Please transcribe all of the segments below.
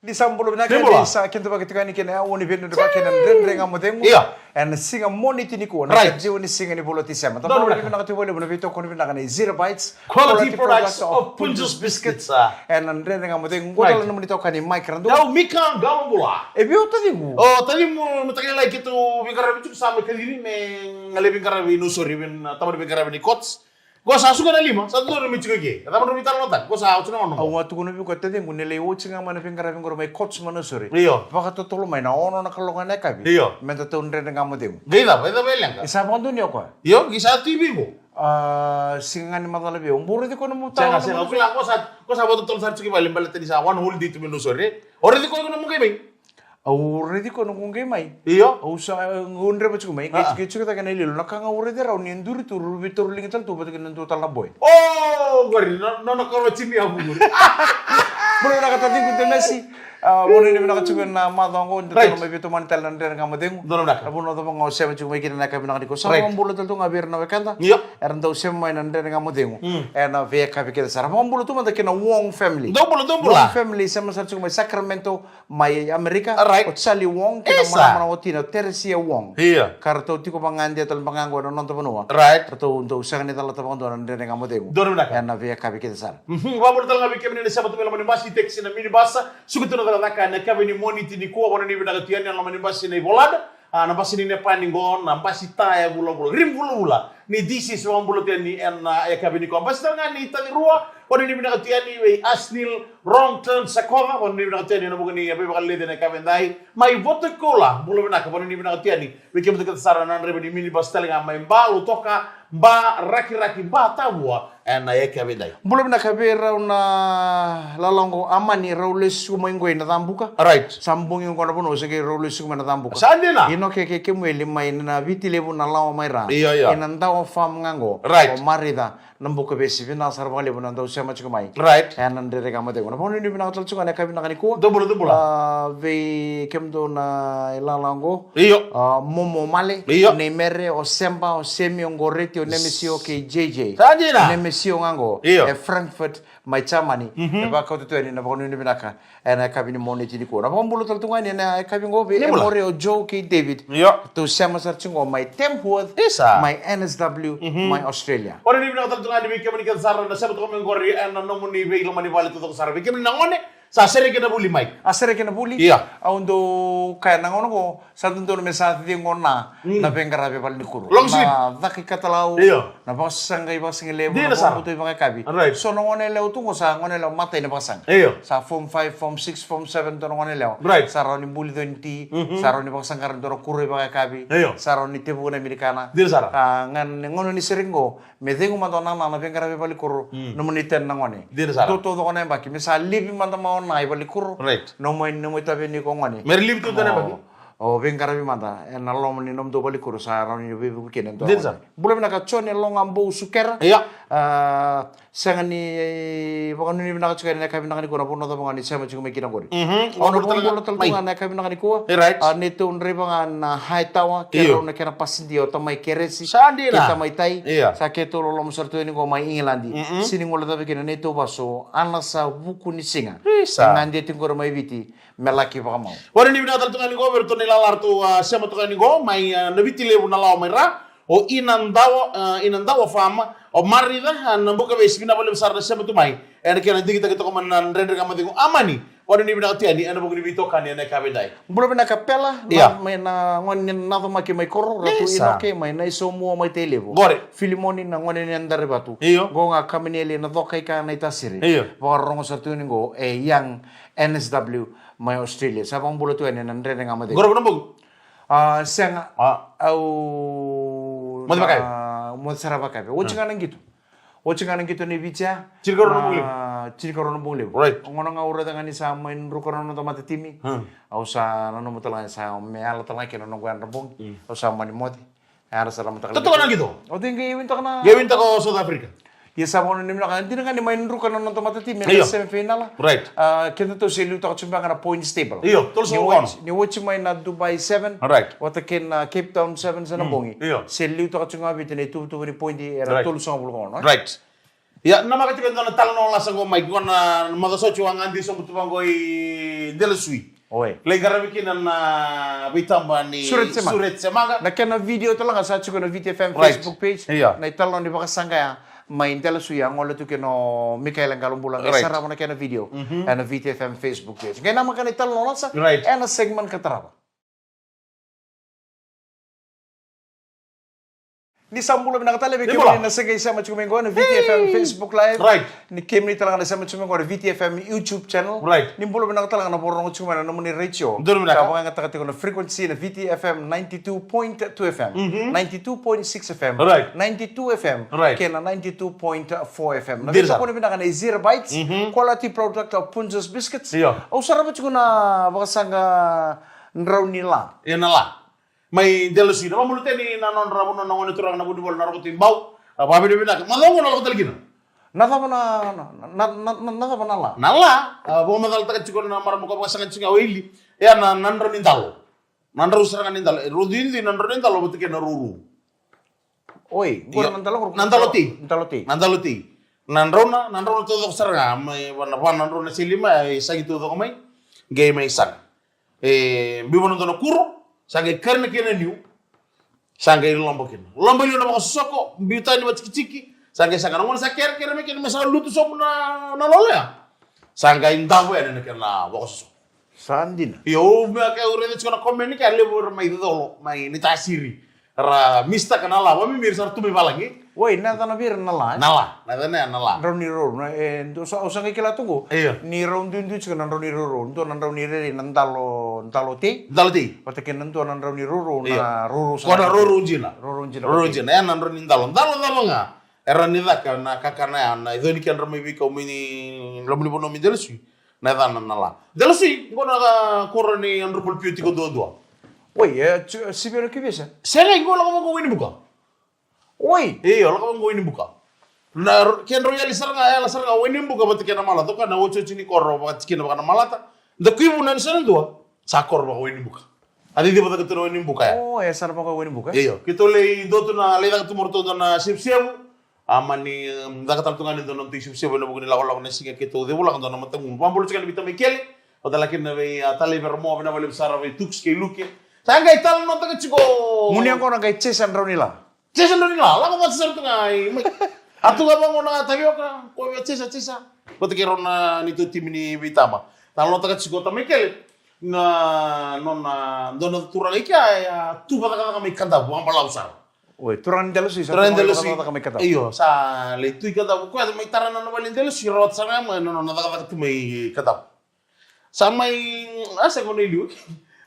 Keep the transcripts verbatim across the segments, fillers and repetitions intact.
Ni sa bula vinaka. Ni bula. Ni sa kidavaki tiko yani kei na aua ni veidredrevaki, kei na Dredre Ga Mo Cegu. Io. Ena siga Moniti nikua, na, right, ka ciwa ni siga ni vula o Tiseba. Donu vinaka. Vinaka tiko vakalevu na veitokoni vinaka nei Zero Bites. Quality products of Punjas Biscuits. Ena Dredre Ga Mo Cegu. Right. Qo tale na nomuni itokani Mike Radu. Dau Mika Qalobula. E vei o taciqu? O taciqu, me takilai keitou veiqaravi tiko, sa mai kacivi me lai veiqaravi i Nausori, vei na tabana ni veiqaravi ni Courts. Qo sa suka na lima, sa dodonu me tiko i ke. E cava drau veitalanoataka? Qo sa oti na gauna. Au a tukuna vei koya, taciqu, ni lai oti ga mai na veiqaravi qori mai Courts mai Nausori. Io. Vakatotolo mai na ono na kaloko ena yakavi. Io. Meda tou Dredre Ga Mo Cegu. Qai cava, e cava e leqa? E sa vakadonuya o koya. Io, qai sa tu vei iko. A, siga ga ni macala vei au. Bau raici koya nomu tau. Sega, sega, au kila, qo sa, qo sa vakatotolo sara tiko i vale, baleta ni sa one whole day tu mai Nausori. O raici koya nomu qai mai. Au raici koya noqu qai mai. Io. Au sa, au dreva tiko mai. Qai, ah, qai tiko cake na ililo. Na ka ga au raici rau ni duri tu, rau veitauriliga tale tu vata kei na dua tale na boy. O, qori, no, no, na karua timi ya qori. Bula vinaka taciqu Temesi. A, bula ni vinaka tiko na macawa qo, da, right, toro mai veitomani tale na Dredre Ga Mo Cegu. Donu vinaka. Na vanua cava ga o sema tiko mai kina na yakavi vinaka nikua. Right. Sa vakabula tale tu ga vei ira na wekada. Io. Era dau sema mai na Dredre Ga Mo Cegu. Mm. Ena veiyakavi kece sara. Vakabula tu mada kei na Wong family. Dou bula, dou bula. Wong family, sema sara tiko mai Sacramento, mai Amerika, right, o Charlie Wong, kei na, isa, manamana watina, o Teresia Wong. Io. Ka ratou tiko vagade tale vaqo ena noda vanua. Right. Ratou dau sega ni calata vakadua na Dredre Ga Mo Cegu. Donu vinaka. Ena veiyakavi kece sara. Mhm. Vakabula tale ga vei kemuni na sema tu mai loma ni basi, taxi, na minibus. Suka tu na cakacaka ena yakavi ni Moniti nikua, vakanuinui vinaka tu yani ena loma ni basi na iVolada. A, na basi ni Nepani qo, na basi taya vulavula, rim vulavula. Ni D C, sa vakabula tu yani ena, a, yakavi nikua. Basi tale ga ni Tacirua, vakanuinui vinaka tu yani vei Asnil, Wrong Turn Sakova, vakanuinui vinaka tu yani ena vuku ni veivakaleleci ena yakavi edai. Mai Voto Koula, bula vinaka, vakanuinui vinaka tu yani vei kemudou kece sara na draiva ni minibus tale ga mai Ba, Lautoka, Ba, Rakiraki, Ba, Tavua, ena yakavi edai. Bula vinaka vei rau na lala qo, Amani, rau lesu mai qo i Nacabuka. Right. Sa bogi qo na vanua, se qai rau lesu mai Nacabuka. Sa dina. Inoke kei Kemueli mai na Viti Levu, na Lawa mai Ra. Io, io. Ena Dawa Farm ga qo. Right. O Marica Nabukavesi, vinaka sara vakalevu na dau sema tiko mai. Right. Ena Dredre Ga Mo Cegu. Na vakanuinui vinaka tale tiko ga na yakavi vinaka nikua. Dou bula, dou bula. A, vei kemudou na ilala qo. Io. A, Momo Male, io, nei Mere, o Seba, o Semi, o Goreti, o Nemesio kei J J. Sa dina. Nemesio ga qo, io, e Frankfurt, mai Germany. Mhm. E vakauta tu yani na vakanuinui vinaka ena yakavi ni Moniti nikua. Na vakabula tale tu ga yani ena yakavi qo vei, ni bula, Emore, o Joe kei David. Io. Tou sema sara tiko qo mai Tamworth, isa, mai N S W, mhm, mai Australia. Vakanuinui vinaka tale tu ga yani vei kemuni kece sara na sema toka mai qori ena nomuni veiloma ni vale taucoko sara. Vei kemuni na gone, sa sereki na vuli mai. A sereki na vuli? Ia. Au dau kaya na gauna qo, sa dodonu me sa ciqo na, mm, na veiqaravi valenikuro. Long sleeve. Na caka ikatalau. Ia. Na vakasaqa ivakasigalevu, dina sara, na vakabutu ivakayakavi. Right. So na gone yalewa tu qo sa gone yalewa matai na vakasaqa. Ia. Sa form five, form six, form seven dua na gone yalewa. Right. Sa rawa ni buli coni ti, mhm, sa rawa ni vakasaqara dua na kuro ivakayakavi. Ia. Sa rawa ni tevuka na Amerikana. Dina sara. A, ga na gauna ni sereki qo, me cegu mada o nana na veiqaravi valenikuro, mm, nomuni ten na gone. Dina sara. Dua taucoko na yabaki, me sa livi mada mai o na i valenikuro. Right. Nomuni, nomuni tavini iko gone. Me ra livi taucoko na yabaki. O, o veiqaravi mada ena loma ni nomudou valenikuro, sa rawa ni veivuke kina e dua na gone. Dina sara. Bula vinaka Jone Logabou Sukera. Ia. A, sega ni, e, vakanuinui vinaka tiko ena yakavi vinaka nikua na vanua cava ga ni sema tiko mai kina qori. Mhm. Au na vakabula tale tu ga na yakavi vinaka nikua. E, right. A, neitou draiva ga na Hightower, kei rau na kena pasidia o tamai Keresi. Sa dina. Kei tamai Tai. Ia. Sa keitou loloma sara tu yani qo mai Igiladi. Mm-mm. Sega ni guilecava kina neitou vasu, Ana Sa Vukunisiga. Isa. E gade tiko qori mai Viti, me laki vakamau. Vakanuinui vinaka tale tu ga yani qo vei iratou na ilala ratou, a, sema toka yani qo mai, a, na Viti Levu, na Lawa mai Ra. O Inadawa, a, Inadawa Farm, o Marica, a, Nabukavesi, vinaka vakalevu sara na sema tu mai ena kena digitaki toka mai na Dredre Ga Mo Cegu. Amani, vakanuinui vinaka tu yani ena vuku ni veitokani ena yakavi edai. Bula vinaka Pela, ia, na, mai na gone ni Nacomaki mai Koro, Ratu Inoke, mai Naisomua mai Tailevu. Qori. Filimoni na gone ni Dareivatu. Io. Qo ga Kamanieli na Cokaika na iTasiri. Io. Vakarorogo sara tu yani qo e Young N S W mai Australia. Sa vakabula tu yani ena Dredre Ga Mo Cegu. Qori na bogi. A, sega. A. Au moce vakayakavi. A, moce sara vakayakavi. Oti ga na qito. Oti ga na qito ni Viti ya. Tinikarua na bogi levu. A, tinikarua na bogi levu. Right. Gauna ga au raica ga ni sa mai druka na noda matatimi. Hmm. Au sa nanuma tale ga ni sa me yala tale ga kina na noqu yadra bogi. Hmm. Au sa mani moce. Yadra sara mataka. Totoka na qito. Au tei qai winitaka na. Qai winitaka o South Africa. Ia sa vakanuinui vinaka, dina ga ni mai druka na noda matatimi ena semifinal. Right. A, kedatou se liutaka tiko beka na points table. Io, tolusagavulu ka ono. Ni oti, ni oti mai na Dubai Sevens. Right. Vata kei na Cape Town Sevens ena bogi. Io. Se liutaka tiko ga Viti ena ituvatuva ni pointi era tolusagavulu ka ono. Right. Ia, na maka tiko e dua na talanoa lasa qo, Mike, qo na macawa sa oti au a gade sobu tu vaqo i Delasui. Oi. Lai qaravi kina na veitaba ni Surete Semaga. Surete Semaga. Na kena video tale ga sa tiko na V T F M Right. Facebook page. Ia. Na italanoa ni vakasaqa ya mai Delasui, a gole tu kina o Mikaela Qalobula. Qai Right. sarava na kena video. Mhm. Ena V T F M Facebook page. Qai namaka na italanoa lasa. Right. Ena segment ka tarava. Ni sa bula vinaka tale vei Ni kemuni bula. na sega ni sema tiko mai qo ena V T F M Hey. Facebook Live. Right. Ni kemuni tale ga na sema tiko mai qo ena V T F M YouTube channel. Right. Ni bula vinaka tale ga na vakarorogo tiko mai na nomuni retio. Donu vinaka. Ka vakayagataka tiko na frequency na V T F M ninety-two point two F M, Mhm. ninety-two point six F M, Right. ninety-two F M, Right. kei na ninety-two point four F M. Na Dira sara. veitokoni vinaka na Zero Bites, Mhm. quality product of Punjas Biscuits. Io. Au sarava tiko na vakasaqa drau ni la. Ia na la. Mai Delasui, na vakamalua tale ni na nodra vanua na gone turaga na Vunivalu na Roko Tui Bau. A vakavinavinaka. Macawa qo na lako tale kina. Na cava na, na, na, na, na, na cava na la? Na la, a, vakamacalataka tiko na marama ko vakasaqa tiko ga o Eli. E a na, na drau ni dalo. Na drau sara ga ni dalo. E rau duidui na drau ni dalo vata kei na rourou. Oi, qo Io. na dalo qo. Na dalo tei. Dalo tei. Na dalo tei. Na drau na, na drau na taucoko sara ga. Mai, va na, va na drau na seli mai, e sagi taucoko mai. Qai mai saga. E biu vana dua na kuro, sa qai kari na kena niu, sa qai loba kina. Loba i liu na vakasosoko, biu tani vatikitiki, sa qai saga. Na gone sa kerekere mai kina me sa lutu sobu na, na lolo ya. Sa qai davo yani na kena vakasosoko. Sa dina. Io, au me ka au raica tiko na comment ni ka levu era mai colo, mai ni tasiri. Ra mistaka na la, vamimiri sa ra tu mai valagi. Oi, na yacana vei ira na la, e? Na la, na yacana ya na la. Drau ni rourou, na, e, dua sa, au sa qai kila tu qo. Io. Ni rau duidui tiko na drau ni rourou, dua na drau ni rere na dalo, dalo tei. Dalo tei. Vata kei na dua na drau ni rourou, Io. na rourou sa Ko na rourou jina. Rourou jina, Rourou okay. jina, ya na drau ni dalo. Dalo cava ga. Era ni caka na kakana ya, na ico ni kedra mai veikau mai ni loma ni vanua mai Delasui. Na yacana na la. Delasui, qo na ka koro ni Andrew Paul Pio tiko duadua. Oi, e, tu, sivia na kivisa? Sega, qo lako vaqo Wainibuka. Oi. Io, lako vaqo Wainibuka. Na, kedrau yali sara ga, yala sara ga Wainibuka vata kei na Malata. Toka na otioti ni koro vakatikina vaka na Malata. Da kuivu na ni sa na dua. Sa koro vaka Wainibuka. A cicivacaka tu na Wainibuka ya. O, e sa na vaka Wainibuka, e? Io, keitou lai dua tu na lai caka tu mo ratou dua na sevusevu. A mani, um, caka tale tu ga ni dua na noda isevusevu ena vuku ni lakolako na siga keitou cevulaka dua na mataqu. Vakabula tiko na veitamai kele. Vata kei na vei, a, talai Vera Moa, vinaka vakalevu sara vei Tuks kei Luke. Sa qai talanoataka tiko. Muni qo na qai chase drau ni la. Chase drau ni la, lako vata sara tu ga i mai. A tu ga vaqo na tavioka, ko via chase, chase. Vata kei rau na neitou timi ni veitaba. Talanoataka tiko tamai kele. Na, nona, dua na turaga i kea, e a tu vakacakacaka mai Kadavu, vakabalavu sara. Oi, turaga ni Delasui, sa Turaga ni tu Delasui. vakacakacaka mai Kadavu. Io, sa lai tu i Kadavu, koya mai tara na nona vale i Delasui, rawata sara ga mai na nona cakacaka tu mai Kadavu. Sa mai, a se gona i liu.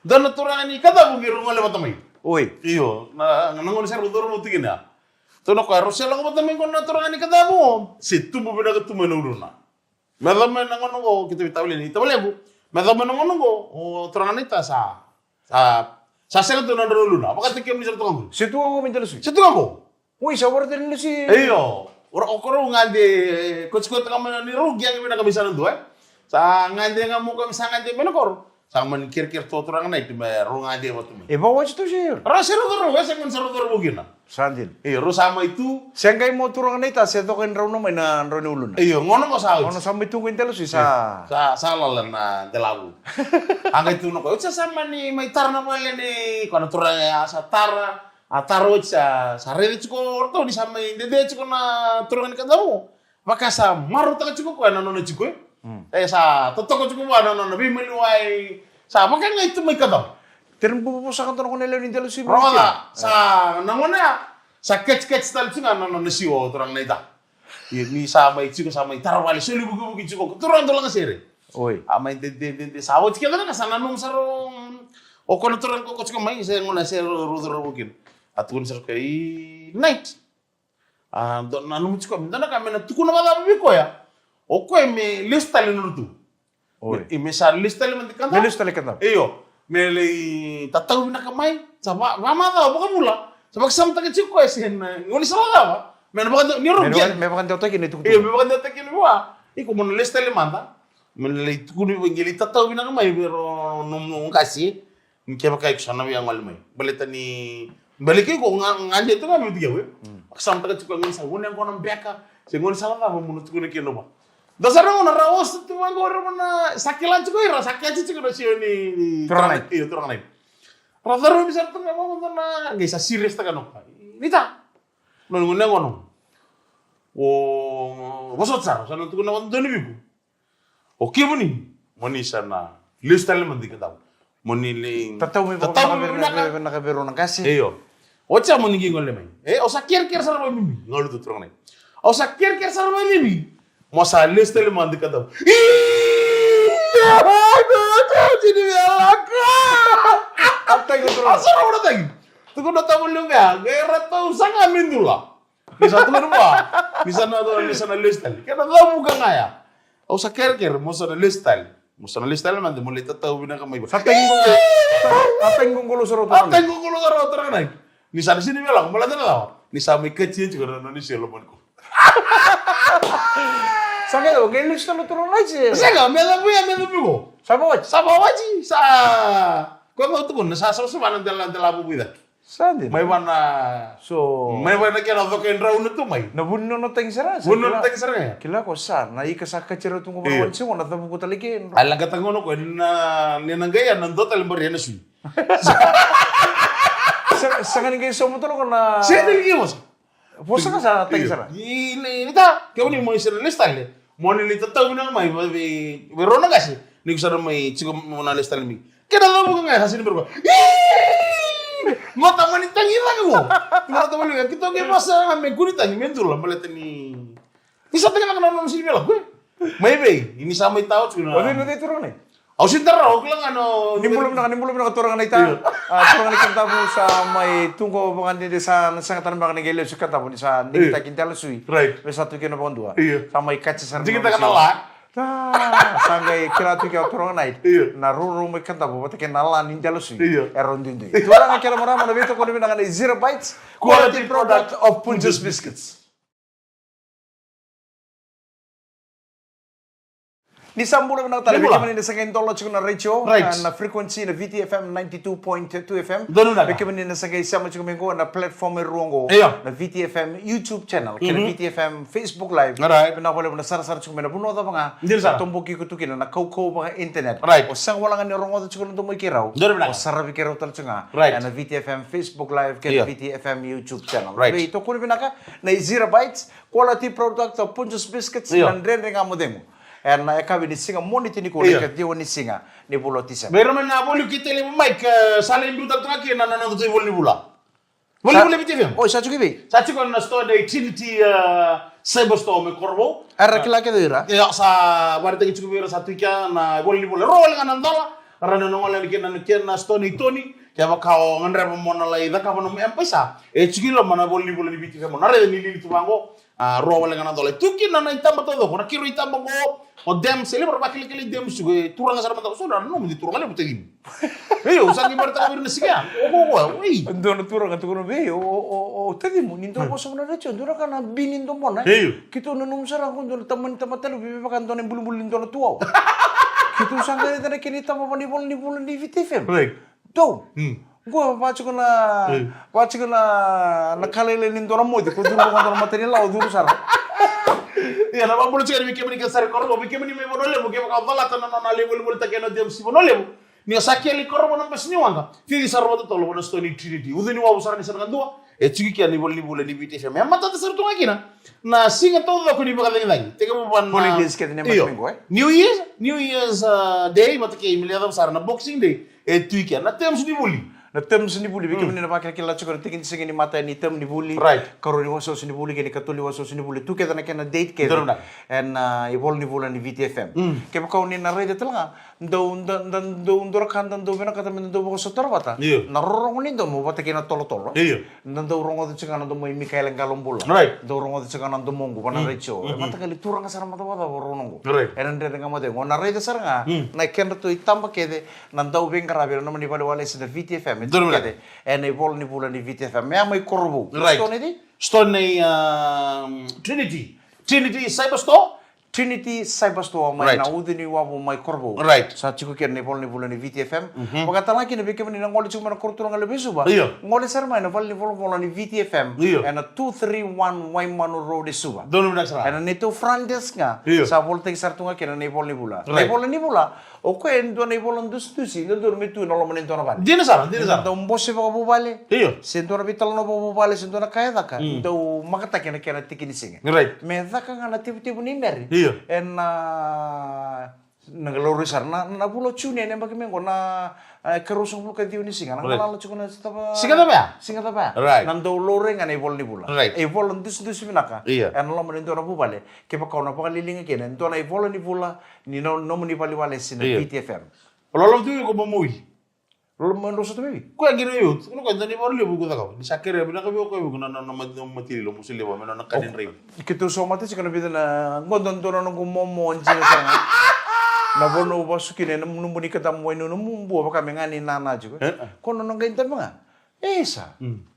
Dua na turaga ni Kadavu qai rau gole vata mai. Oi. Io, na, na gone sa rau cauravou tiko kina. Tukuna o koya, rau se lako vata mai qo na turaga ni Kadavu. Se tubu vinaka tu mai na uluna. Me yacova mai na gauna qo, keitou veitavali ni tavalequ. Me yacova mai na gauna qo, o turaga naita sa, sa, sa sega tu na nodra uluna. Vakataki kemuni sara toka qo. Se tu ga qo mai Delasui. Se tu ga qo. Oi, sa vara tale ni Delasui. Io. Ora o korou gade, kotikoti ga mai ni rau, qai vinaka mai sa na dua, e. Sa gade ga mo ka, sa gade mai na koro. Sa mani kerekere tu o turaga naita me rau gade vata mai. E vakawati tu se. Rau se rau cauravou, e se gona sa rau cauravou kina. Sa dina. Io, rau sa mai tu. Se qai mo turaga naita, se coka ni rau na mai na drau ni uluna. Io, gauna qo sa oti. Gauna sa mai tu qo i Delasui, sa. Io. Sa, sa lala na delavu. A qai tu na koya. Oti sa, sa mani mai tara na vale ni, ko na turaga ya sa tara. A tara oti sa, sa raica tiko o ratou ni sa mai dede tiko na turaga ni Kadavu. Vaka sa marautaka tiko koya na nona tiko, e. Mm. E sa totoka tiko vua na nona veimaliwai. Sa vaka ga i tu mai Kadavu. Tere bubu vosaka dua na gone lewe ni Delasui. Rawa, sa na gone ya. Sa kecikeci tale tiko ga na nona siwa o turaga naita. Ia ni sa mai tiko, sa mai tara vale, soli vukivuki tiko. Turaga dau lagasere. Oi. A mai dede, dede, dede. Sa oti kece ga sa nanuma sara o, o koya na turaga ko tiko mai, se gona se rau cauravou kina. A tukuna sara o koya, i night. A, dua, nanuma tiko, dua na ka me na tukuna vakacava vei koya. O koya me lesu tale na lutu. Oi. Me, me sa lesu tale mada i Kadavu. Me lesu tale i Kadavu. Io. Me lai tatau vinaka mai. Sa va, vamacawa, vakavula. Sa vakasamataka tiko koya se na, goni sa vakacava. Me na vakade-, ni rau Me vaka-, me vakadewataki na itukutuku. Io, me vakadewataki na vua. Iko mo na lesu tale mada. Me na lai tukuni, qai lai tatau vinaka mai vei rau nomu qase. Ni kevaka iko sa na via gole mai. Baleta ni, baleta iko ga, gade tu ga vei iko, e. Mm. Vakasamataka tiko ga ni sa gone yaqona beka. Se gaunisala cava mo na tukuna kina vua. Da sa rau na ra osa tu vaqo ra na sa kila tiko ira, sa kece tiko na sio ni, ni Turaga Nai. Io, Turaga Nai. Ra carumi sara tu ga vaqo na qai sa serious taka na. Ni ta. Nona gone gona. O vosota sara, sa na tukuna vaqo doni viku. O kemuni, mo ni sa na lesu tale mada i Kadavu. Mo ni le tatau mai tatau mai vinaka, vinaka. Vinaka vei rau na qase. Io. Oti sa mo ni qai gole mai. E, au sa kerekere sara mai bibi. Galu tu Turaga Nai. Au sa kerekere sara mai bibi. Mo sa lesu tale mada i Kadavu. Ii! Tini via lako. Ataki Turaga. Au sa rau na taki. Tukuna tavu liu ga. Qai ratou sa ga me dula. Ni sa tukuna vua, ni sa na, ni sa na lesu tale. Kena cavuka ga ya. Au sa kerekere, mo sa na lesu tale. Mo sa na lesu tale mada, mo lai tatau vinaka mai. Sa tagi qo, sa, sa tagi qo qolo sa rau Turaga Nai. Sa tagi qo qolo sa rau Turaga Nai. Ni sa na sini vela, mo lai tale cava. Ni sa mai kati e tiko na nona selo mani ko. Sa qai, qai lesu tale Turaga Nai se. Sega, me cavu ya, me cavu qo. Sa vawaji. Sa vawaji, sa. Ko qo tukuna, sa, sa, sa vana dela, dela vuvu i cake. Sa dina. Mai vana. So mai vana kena coka e drau na tu mai. Na vu ni nona tagi sara, sa vu ni nona kila. Tagi sara ga. Kila ko sa na ika sa kati rau tu qo. Io. Vana wani se qo na cavuku tale ke. A laga tagi gona ko na ni na qai a na dua tale bari e na sui. Sa, sa ga ni qai somo tale ko na. Sa ni qai vosa. Vosa ga sa tagi sara. Ni, ni, ni ta. Ke o ni mo i sara lesu tale. Mo ni lai tatau vinaka mai vei, vei rau na qase. Ni ko sa na mai tiko mo na lesu tale mai. Kena cavuka ga e sa sini bera ko. Ii! Mo ta mani tagi cake ko. Mo ta mani tagi. Keitou qai vosa ga me kua ni tagi me dula baleta ni. Ni sa tagi cake na nona sini vela ko. Mai vei, ni sa mai tau tiko na. O cei, o cei Turaga Nai? Au sini tara, au kila ga no. Ni bula vinaka, ni bula vinaka Turaga Nai ta. Io. A, Turaga Nai Kadavu sa mai tu qo vakadede sa na sega tale beka ni qai lesu Kadavu ni sa digitaki dela sui. Right. Me sa tu kina vakadua. Io. Sa mai kati sara. Digitaka na la. Ta, sa qai kila tu kina Turaga Nai. Io. Na rourou mai Kadavu vata kei na la ni dela sui. Io. E rau duidui. Turaga kei na marama na veitokoni vinaka nei Zero Bites. Quality product of Punjas Biscuits. Ni sa bula vinaka tale, ni bula. Vei kemuni na sa qai dola tiko na radio, right, na frequency na V T F M ninety-two point two F M. Donu vinaka. Vei kemuni na sa qai sema tiko mai qo na platform e rua qo. Io. Na V T F M YouTube channel, kei na, mhm, V T F M Facebook Live. Right. Vinaka vakalevu na sarasara tiko mai na vanua cava ga. Dina sara. Sa toboki iko tu kina na kaukauwa vaka internet. Right. O sega wale ga ni rogoca tiko na domo i keirau. Donu vinaka. O saravi keirau tale tiko ga. Right. E na V T F M Facebook Live, kei na, io, V T F M YouTube channel. Right. Veitokoni vinaka, na Zero Bites, quality product of Punjas Biscuits, io, na Dredre Ga Mo Cegu. E na yakavi ni siga Moniti nikua, io, na ikatolu ni siga ni vula o Tiseba. Vei ira mai na voli ki tele mai ka sa lai biuta toka kina na noda tu i voli ni vula. Voli ni vula e V T F M. Oi, sa tiko i vei? Sa tiko na store nei Trinity, uh, Cyber Store mai Korovou. Era kila kece o ira? Ia, sa vakaraitaki tiko vei ira sa tu i kea na voli ni vula. Rua wale ga na dola. Ra na gole yani kina na kena store nei Toni. Kevaka o gadreva mo na lai cakava nomu M-PAiSA, e tiko i loma na voli ni vula ni V T F M. Na raica ni lili tu vaqo. A, rua wale ga na dola. E tu kina na itaba taucoko, na kiro itaba qo, o Dems, e levu era vakilakila i Dems tiko, e turaga sara mada, so na nomu ni turaga levu tacimu. Io, au sa qai vakaraitaka vei ira na siga ya. O, o, o, oi. Dua na turaga tukuna vei, o, o, o, o, tacimu, ni dau vosa na retio, dua na ka na bi ni domona. Io. Keitou nanuma sara qo dua na tamani tamata levu, vei vaka dua na ibulibuli ni dua na tuwawa. Keitou sa qai raica na kena itaba vaka na ivola ni vula ni V T F M. Right. Dou. Hmm. Qo, va tiko na, hmm, va tiko na, na ka lailai ni dua na moce, ko curu vaka dua na mata ni lawa, curu sara. Ia, na vakabula tiko yani vei kemuni kece sara i Korovou, vei kemuni mai Vanua Levu, kevaka o calata na nona lai volivolitaki ena Dems i Vanua Levu. Ni o sa kele i Korovou na basi ni waqa, cici sara vakatotolo vua na store ni Trinity. Ucu ni wavu sara ni sa na kadua, e tiko i kea na ivola ni vula ni V T F M. E matata sara tu ga kina na siga taucoko ni vakacagicagi. Tekivu va na holidays kece, ne, io, mai qo, e? New Year's, New Year's, uh, Day, vata kei, me lai yacova sara na Boxing Day. E tu i kea na terms ni vuli. Na terms ni vuli, vei, mm, kemuni na vakilakila tiko na tiki ni siga ni mata ni term ni vuli. Right. Karua ni wasewase ni vuli kei na ikatolu ni wasewase ni vuli. Tu kece na kena date kece. Donu na. Ena, uh, ivola ni vula ni V T F M. Mm. Kevaka o ni na raica tale ga, dau, da, da, dau, dau ra ka, da, dau vinakata me da dau vakasotora vata. Io. Na rorogo ni domo vata kei na tolotolo. Io. Da dau rogoca tiko ga na domo i Mikaele Qalobula. Right. Dau rogoca tiko ga na domoqu vana, mm, retio. Mm. E mataqali turaga sara mada vakacava o rau noqu. Right. Ena Dredre Ga Mo Cegu. O na raica sara ga, mm, na kedratou itaba kece, na dauveiqaravi ena nomuni valewalesi na V T F M. Donu na. Kece. Ena ivola ni vula ni V T F M. E a mai Korovou. Right. Store nei cei? Store nei, um, Trinity. Trinity Cyber Store. Trinity Cyber Store mai na Uca ni Wavu mai Korovou. Right. Sa tiko kina na ivola ni vula ni V T F M. Vakatalega kina vei kemuni na gole tiko mai na koro turaga levu i Suva. Io. Gole sara mai na vale ni volavola ni V T F M. Io. Ena two three one Waimanu Road i Suva. Donu vinaka sara. Ena neitou front desk ga. Io. Sa volataki sara tu ga kina na ivola ni vula. Right. Na ivola ni vula, o koya e dua na ivola dusidusi, dodonu me tu ena loma ni dua na vale. Dina sara, dina sara. Dau bose vakavuvale. Io. Se dua na veitalanoa vakavuvale, se dua na ka e caka. Dau makataki ena kena tiki ni siga. Right. Me caka ga na tevutevu ni Meri. Io. Ena, na qai laurai sara na, na vula o June ena yabaki mai qo na, e, karuasagavulu ka ciwa ni siga. Na galala tiko na sitava. Siga cava ya? Siga cava ya. Right. Na dau laurai ga na ivola ni vula. Right. E ivola dusidusi vinaka. Io. Ena loma ni dua na vuvale. Kevaka o na vakaliliga kina e dua na ivola ni vula ni no, nomuni valeniwalesi na V T F M. Loloma tu iko mo mui. Loloma drau sota mai vei. Ko ya qiri io, tukuna ko e dua na ivola levu ko cakava. Ni sa kerea vinaka vei o koya vei ko na, na, na mat-, na matili lo musu levu, me na, na kani draiva. Keitou somata tiko na vica na, qo dua, dua na noqu momo dina sara ga. Na vanua au vasu kina, na nomuni kadamu wai, na nomu bua vaka me ga ni nana tiko. E, e. Ko na noqu qai dabe ga. E sa. Mm.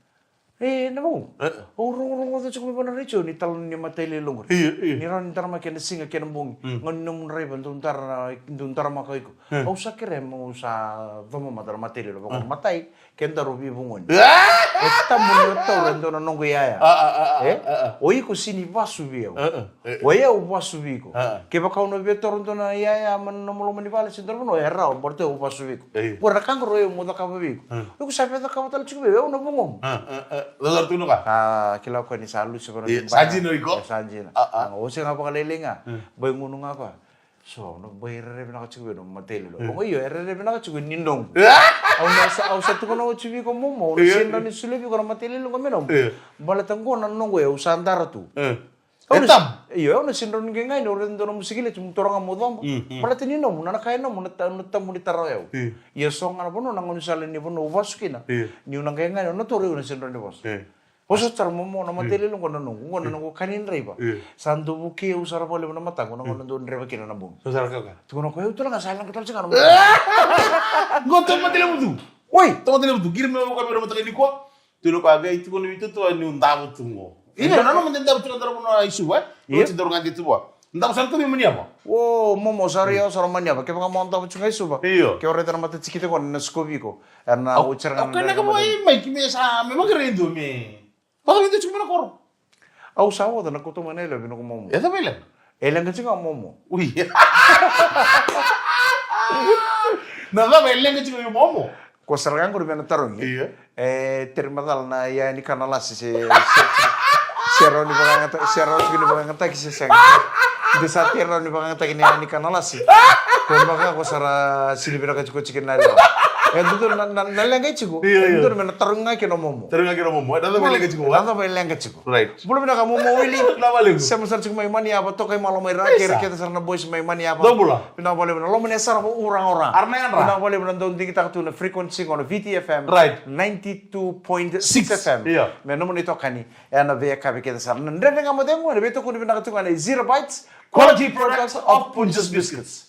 E, na vau. E. Au rogorogoca tiko mai vua na retio ni tala ni matailalai loqori. Io, io. Ni rawa ni daramaki ena siga kei na bogi. Mm. Gauna ni nomu draiva, dau dara, dau daramaka iko. E. Au sa kerea mo, au sa coma mada na matailalai loqori. Mm. Matai, kedaru veivugoni. Ah! E tabu ni o taura e dua na noqu iyaya. Ah, ah, ah, ah, ah. E? O iko sega ni vasu vei au. Ah, ah. E. O yau au vasu vei iko. Ah. Kevaka au na via taura dua na iyaya mai na nomu loma ni vale se dua na vanua, e rawa, baleta au vasu vei iko. Io. Qori na ka qori au mo cakava vei iko. Ah. O iko sa via cakava tale tiko vei au, au na vugomu. Ah, ah, ah. Cakava tale tiko na ka. A, kila o koya ni sa lusi vei na bai. Io, sa dina o iko. E, sa dina. Ah, ah. A, o sega vakalailai ga. Ah. Bai gunu ga o koya. So, na bai rere vinaka tiko vei au na matailalai. Ah. Io, e rere vinaka tiko ni noqu. Ah! Au na sa, au sa tukuna oti vei iko momo, au na sega ni solia vei iko na matailalai qo me nomu. Io. Baleta qo na noqu, e, au sa dara tu. Ah. Au na, e tabu. Io, au na sega ni qai ganita, au raica dua na musikileti, mo taura ga mo coba. Mm, mm. Baleta ni nomu, na ka e nomu, na ta-, na tabu ni tara o yau. Io. Ia so ga na vanua, na gaunisala ni vanua au vasu kina. Io. Niu na qai ganita, au na taura, au na sega ni vosa. Io. Vosa sara momo, na matailalai qo na noqu, qo na noqu kani draiva. Io. Sa dau vukei au sara vakalevu na mataqu, na gauna dau draiva kina na bogi. So sara kaka. Tukuna o koya, au tale ga sa leqa tale tiko ga na mataqu. Qo tou matailalai tu. Oi! Tou matailalai tu, qiri me vaka me na mataka nikua. Tukuna o koya, qai tukuna vei tou, tou a niu davo tu qo. Io. Io, na nomu davo tu na davo na i Suva, e? Io. Oti davo ga de tu vua. Davo sara tu mai Maniava. O, momo, sara ia, sara Maniava. Kevaka mo davo tu ga i Suva. Io. Ke o raica na matatikite qo na sikovi iko. Ena oti sara ga na davo. Au kaya na ka mai, mai, ki me sa, me vakarai dua me. Vaka me dua tiko mai na koro. Au sa oca na kauta mai na yalewa vei noqu momo. E cava e leqa? E leqa tiko ga momo. Ui. Na cava e leqa tiko vei momo? Ko sara ga qori me na tarogi. Io. E teri macala na iyaya ni kana lasi se, se, se rawa ni vakayagataki, se rawa tiko ni vakayagataki se sega. De sa teri rawa ni vakayagataki na iyaya ni kana lasi. Ko vaka ko sara sili vinaka tiko tiko na yalewa. E dodonu na, na, na leqa tiko. Io, io. E dodonu me na tarogi ga kina o momo. Tarogi ga kina o momo. E na cava e leqa tiko, a? Na cava e leqa tiko. Right. Bula vinaka momo Wili. Vinaka vakalevu. Sema sara tiko mai Maniava, toka i malo mai ra, kei ira kece sara na boys mai Maniava. Dou bula. Vinaka vakalevu na loma ni yasana vou Uraga Uraga. Ara na yadra. Vinaka vakalevu na dau digitaka tu na frequency qo na V T F M. Right. Ninety-two point six F M. Io. Me nomuni itokani, ena veiyakavi kece sara. Na Dredre Ga Mo Cegu, ena veitokoni vinaka tu ga nei Zero Bites. Quality products of Punjas Biscuits.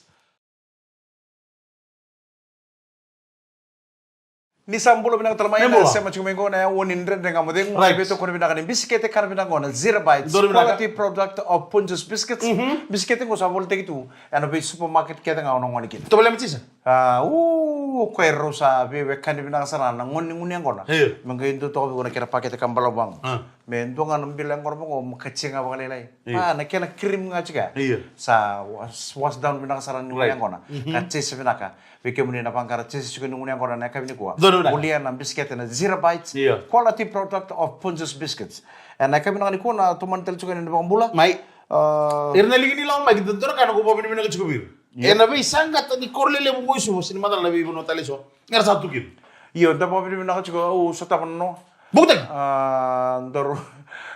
Ni sa bula vinaka tale mai na sema tiko mai qo na aua ni Dredre Ga Mo Cegu. Right. Veitokoni vinaka ni bisikete kana vinaka qo na Zero Bites. Donu vinaka. Quality product of Punjas Biscuits. Mhm. Bisikete qo sa volitaki tu ena vei supermarket kece ga o na gone kina. Tovolea me tisa. A, u, o koya rau sa veiwekani vinaka sara na gone ni gunu yaqona. Io. Me qai dua toka vei iko na kena pakete ka balavu vaqo. A. Me dua ga na bilo yaqona vaqo, me katia ga vakalailai. Io. A, na kena cream ga tiko ya. Io. Sa wash, wash down vinaka sara ni gunu yaqona. Mhm. Ka chase vinaka. Vei kemuni na vaqara chase tiko ni gunu yaqona na yakavi nikua. Donu vinaka. Volia na bisikete na Zero Bites. Io. Quality product of Punjas Biscuits. Ena yakavi vinaka nikua na tomani tale tiko ni vakabula. Mai. A. Ira na liki ni lako mai, ki dodonu ka na ko vakavinavinaka tiko vei ira. Io. Ena veisaqata ni koro lelevu qo i Suva, se ni macala na veivanua tale eso. Era sa tu kina. Io, da vakavinavinaka tiko, au sotava na noa. Bukutaki. A, daru,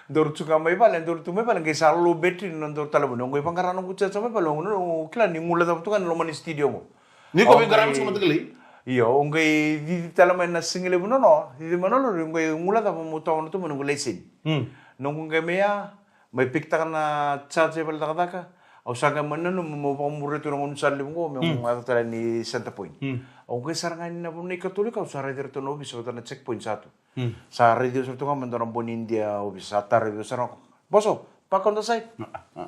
daru tu ga mai vale, daru tu mai vale, qai sa low battery na daru talevoni. Au qai vaqara noqu charger mai vale, au, au kila ni gula cava tu ga na loma ni studio qo. Ni ko veiqaravi tiko matakali. Io, au qai cici tale mai na siga levu na noa, cici mai na lori, au qai gula cava meu tawana tu mai noqu laiseni. Hmm. Noqu qai mai ya, mai pikitaka na charger e vale cakacaka, au sa qai mai nanuma meu vakamuria tu na gaunisala levu qo, meu yaco tale ni Centrepoint. Hmm. Au qai sara ga ni na vanua i Katolika, au sa raici iratou na ovisa vata na checkpoint sa tu. Hmm. Sa raici au sara tu ga mai dua na boy ni Idia ovisa, sa tarovi au sara ga, "Boso, park on the side." Ah, ah.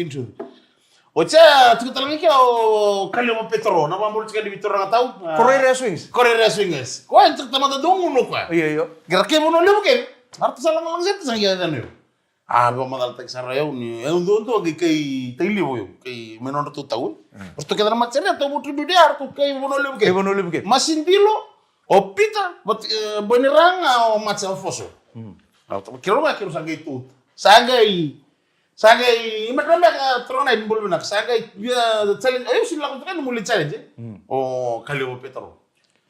Sixteen Truth. O tse, tuku tale ga ke o Kaliwa Petero, na vabolo tse ni Petero na tau. Correria Swings. Correria Swings. Ko e tuku tamata dou gunu ko. Io, io. Gira ke vono levu ke. Artu sala ngalanga se tsa ngia dano. A, vamacala taki sara yau ni, yau dua dua ke kai tai livo yau, kai meno ratou tau. Ratou ke dana matsere, tau votu biu de artu kai vono levu ke. Kai vono levu ke. Masidilo, o Peter, but, eh, Boiniranga, o Matsa, o Foso. Au tama kiro ga kiro sa qai tu. Sa qai, sa qai, ima dra meka toro na i bulu vinaka. Sa qai, ia, challenge, ayo, sila ko tokani muli challenge. O Kaliwa Petero.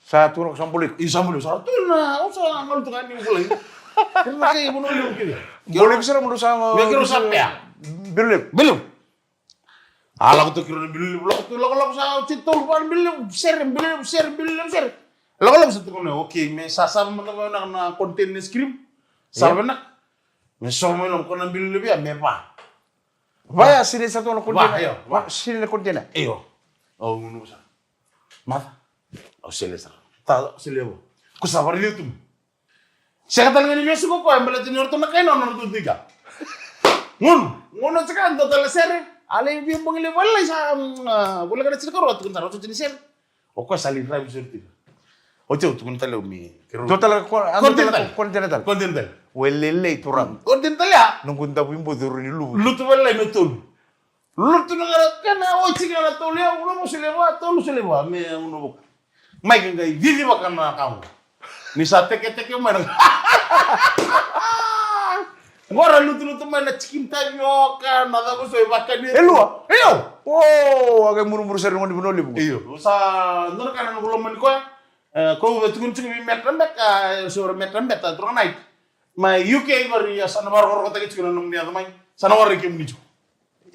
Sa tu na ko sa buli. I sa buli, sa tu na, o sa ngalu tu ga ni buli. Kiro na kai, vono levu kiri. Buli bisa na mulu sa. Kiro sa pea. Bilu levu. Bilu. A lako tu kiro na bilo levu, lako tu, lako, lako sa, oti tolu, va na bilo levu, sere, bilo levu, sere, bilo levu, sere. Lako, lako sa tu kona, okay, me sa sava mada vinaka na container ice cream. Sava vinaka. Me sova mai loma kona bilo levu ya, me va. Va ya, sini sa tu na container. Va, io, va. Sini na container. Io. Au gunu sa. Mata. Au sele sa. Ta, au sele vo. Ko sa vari tu. Sega tale ga ni vesu ko koya, baleta ni o ratou na kai nona, o ratou tiko. Gunu, gunu tiko, dua tale sere. A lai via bogi levu, a lai sa, mm, ah, voleka na tinikarua, tukuna tale, o ratou tini sere. O koya sa lai drive sere tiko. O teu, tukuna tale, o mi, keru. Dua tale ko, a, dua tale ko, continental. Continental. Continental. Welelei turaga. Continental ya. Noqu davu i boci ru ni luvu. Lutu vale lai me tolu. Lutu na kara, kena oti kena tolu ya, ulo mo sele va, tolu sele va, me uno vuka. Mai ke qai vivi vaka na kau. Ni sa teketeke mai na. Qora lutu lutu mai na chicken tavioka, na cava so e vaka ni. E lua? Io. O, a qai murumuru sara ni gone Vanua Levu. Io. Sa, dua na ka na noqu lomani koya. E, ko uve tukuni tiko vei Metra Beka, e, so Metra Beta, turaga night. Mai U K vari, a sa na vakarokorokotaki tiko na nomuni yaca mai. Sa na warai kemuni tiko.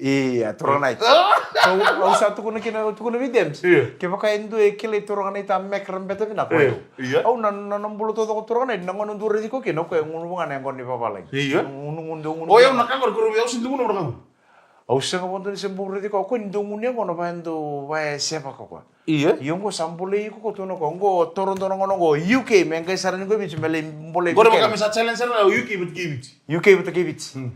Ia, turaga night. Au, au sa tukuna kina, au tukuna vei Dems. Ia. Kevaka e dua e kilai turaga night a Metra Beta vinaka. Ia. Au na, na, na bula taucoko turaga night, na gauna dau raici koya kina, o koya e gunu vaka na yaqona ni vavalagi. Ia. Gunu, gunu, gunu, gunu. O yau na ka qori, ko rau, au sega ni gunu vaka. Au sega vakadua ni se bau raici koya, o koya ni dau gunu yaqona, va e dau, va e sevaka koya. Ia. Io, qo sa bolei iko ko tu na koya, qo toro dua na gauna qo, U K, me qai sara ni qo i Viti, me lai bolei. Qori vaka me sa challenge sara, U K vata kei Viti. U K vata kei Viti. Hmm.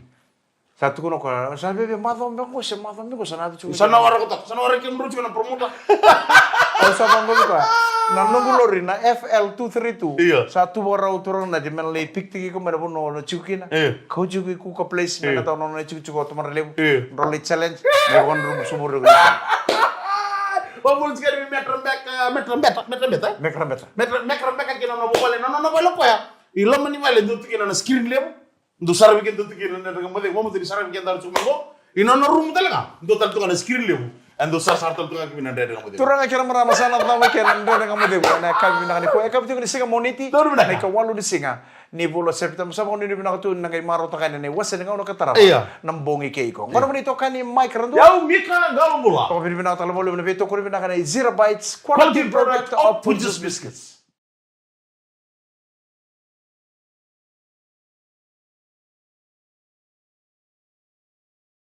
Sa tukuna o koya, sa veve macomi qo, se macomi qo, sa na tu. Sa na warai koya, sa na warai kemudrou tiko na promoter. Au sa vaqo vei koya. Na noqu lori, na F L two three two. Io. Sa tu vakarau turaga na di me na lai pick tiko iko mai na vanua o na tiko kina. Io. Kau tiko i Kuka Place, me na tau nona itikotiko o Tomadra Levu. Io. Drau lai challenge, me vakadrou subu reko. Vabula tiko ni Metra Beka, Metra Beta, Metra Beta. Metra Beta. Metra, Metra Beka kina na vuvale, na nona vale o koya. I loma ni vale, dau tu kina na screen levu. Dou saravi keda tu kina na Dredre Ga Mo Cegu, vamacala ni saravi keda tu mai qo. Ina nona rumu tale ga, dou tale tu ga na screen levu. E dou sarasara tale tu ga kina na Dredre Ga Mo Cegu. Turaga kei na marama, sa na cava kei na Dredre Ga Mo Cegu ena yakavi vinaka nikua. Yakavi tiko ni siga Moniti, na ikawalu ni siga ni vula o Sepiteba. Sa vakanuinui vinaka tu na qai marautaka yani na iwase ni gauna ka tarava. Io. Na bogi kei iko. Qo na nomuni itokani Mike Radua. Yau Mika Qalobula. Toka vini vinaka tale vakalevu na veitokoni vinaka nei Zero Bites, quality product of Punjas Biscuits.